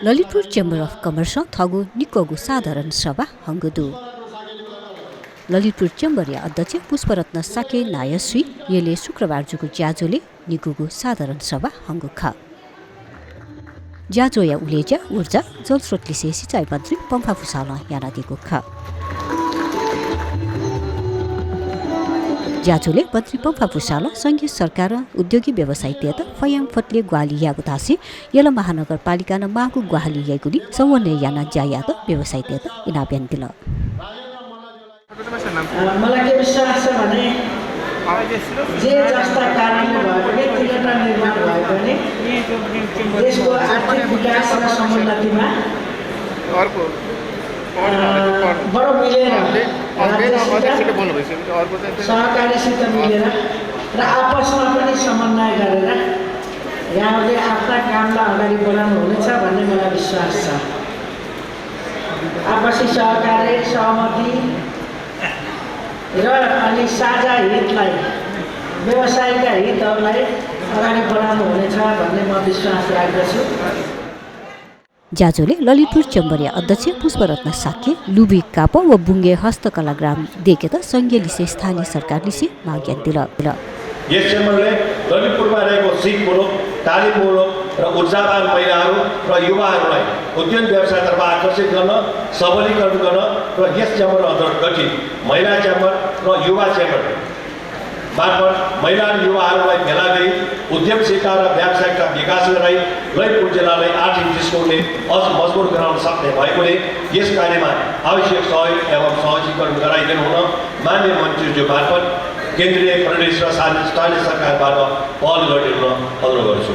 Lalitpur chamber of commerce थगु निकोगु साधारण सभा हंगदु Lalitpur chamber या अध्यक्ष पुष्परत्न साके नायश्री येले शुक्रबार जुगु ज्याजोले निकोगु साधारण सभा हंगुखा ज्याजो या उलेजा ऊर्जा जलस्रोत लिसे सिंचाई मन्त्री पम्फा फुसाला याना दिगु खा ज्याजोले मन्त्री पम्फा फुसाला संघीय सरकार उद्योगी व्यवसाय तेत फयाङ फटले ग्वाली यागु तासी यल महानगरपालिका न मागु ग्वाली यागुली सवने याना ज्यायात व्यवसाय तेत इनाब्यान दिल मलाई के विश्वास छ भने जे जस्ता कारणले भए पनि तिनीहरुलाई निर्माण भए पनि देशको आर्थिक विकास र समुन्नतिमा अर्को बडो मिलेर सहकारीसित मिलेर र आपसमा पनि समन्वय गरेर यहाँले आफ्ना कामलाई अगाडि बढाउनु हुनेछ भन्ने मलाई विश्वास छ। आपसी सहकारी सहमति र अनि साझा हितलाई व्यवसायका हितहरूलाई अगाडि बढाउनु हुनेछ भन्ने म विश्वास राख्दछु। ज्याजोले ललितपुर चेम्बर अध्यक्ष पुष्परत्न साके लुबी काप व बुङ्गे हस्तकला ग्राम देखेत संघीय लिसे स्थानीय सरकार लिसे माग्यान दिल यस चेम्बरले ललितपुरमा रहेको सिपमूलक तालिममूलक र ऊर्जावान महिलाहरू र युवाहरूलाई उद्योग व्यवसायतर्फ आकर्षित गर्न सबलीकरण गर्न र यस चेम्बर अन्तर्गत गठित महिला चेम्बर र युवा चेम्बर मार्फत महिला र युवाहरूलाई भेला गरी उद्यमशीलता र व्यावसायिकता विकास गराई ललितपुर जिल्लालाई आर्थिक दृष्टिकोणले अझ मजबुत गराउन सक्ने भएकोले यस कार्यमा आवश्यक सहयोग एवं सहजीकरण गराइदिनु हुन माननीय मन्त्रीज्यू मार्फत केन्द्रीय प्रदेश र स्थानीय सरकारबाट पहल गरिदिनु अनुरोध गर्छु।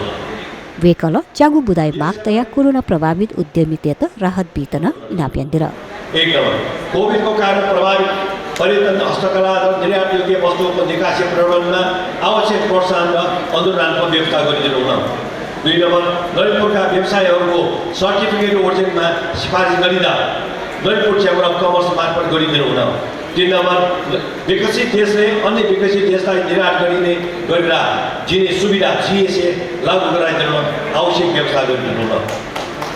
वेकल च्यागु बुदाई माग तया कोरोना प्रभावित उद्यमितेत राहत वितरण इनाब्यान दिल एक नम्बर कोभिडको कारण प्रभावित पर्यटन हस्तकला र निर्यात योग्य वस्तुको निकासी प्रबन्धनमा आवश्यक प्रोत्साहन र अनुदानको व्यवस्था गरिदिनु हुन। दुई नम्बर ललितपुरका व्यवसायहरूको सर्टिफिकेट ओर्जिनमा सिफारिस गरिँदा ललितपुर चेम्बर अफ कमर्स मार्फत गरिदिनु हुन। तीन नम्बर विकसित देशले अन्य विकसित देशलाई निर्यात गरेर दिने सुविधा GSA लागू गराइदिनु आवश्यक व्यवस्था गरिदिनु हुन।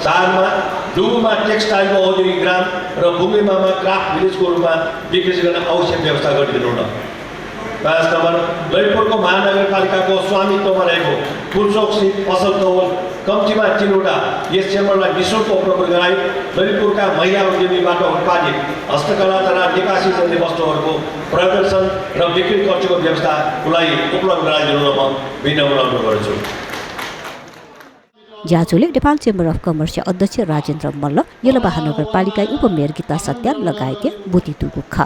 चारमा डुबुमा टेक्सटाइलको औद्योगिक ग्राम र बुङ्गेमामा क्राफ्ट भिलेजको रूपमा विकसित गर्न आवश्यक व्यवस्था गरिदिनु हुन। 5 नम्बर ललितपुरको महानगरपालिकाको स्वामित्वमा रहेको फुलचोक स्थित पसल तौल कम्तीमा 3वटा यस चेम्बरलाई निःशुल्क उपलब्ध गराई ललितपुरका महिला उद्यमीबाट उत्पादित हस्तकला तथा निकासी जन्य वस्तुहरूको प्रदर्शन र बिक्री खर्चको व्यवस्थालाई उपलब्ध गराइदिनु म विनम्र अनुरोध गर्छु। ज्याजोले नेपाल चेम्बर अफ कमर्स अध्यक्ष राजेन्द्र मल्ल यल महानगरपालिका उपमेयर गीता सत्याल लगायत बुतितुगु खा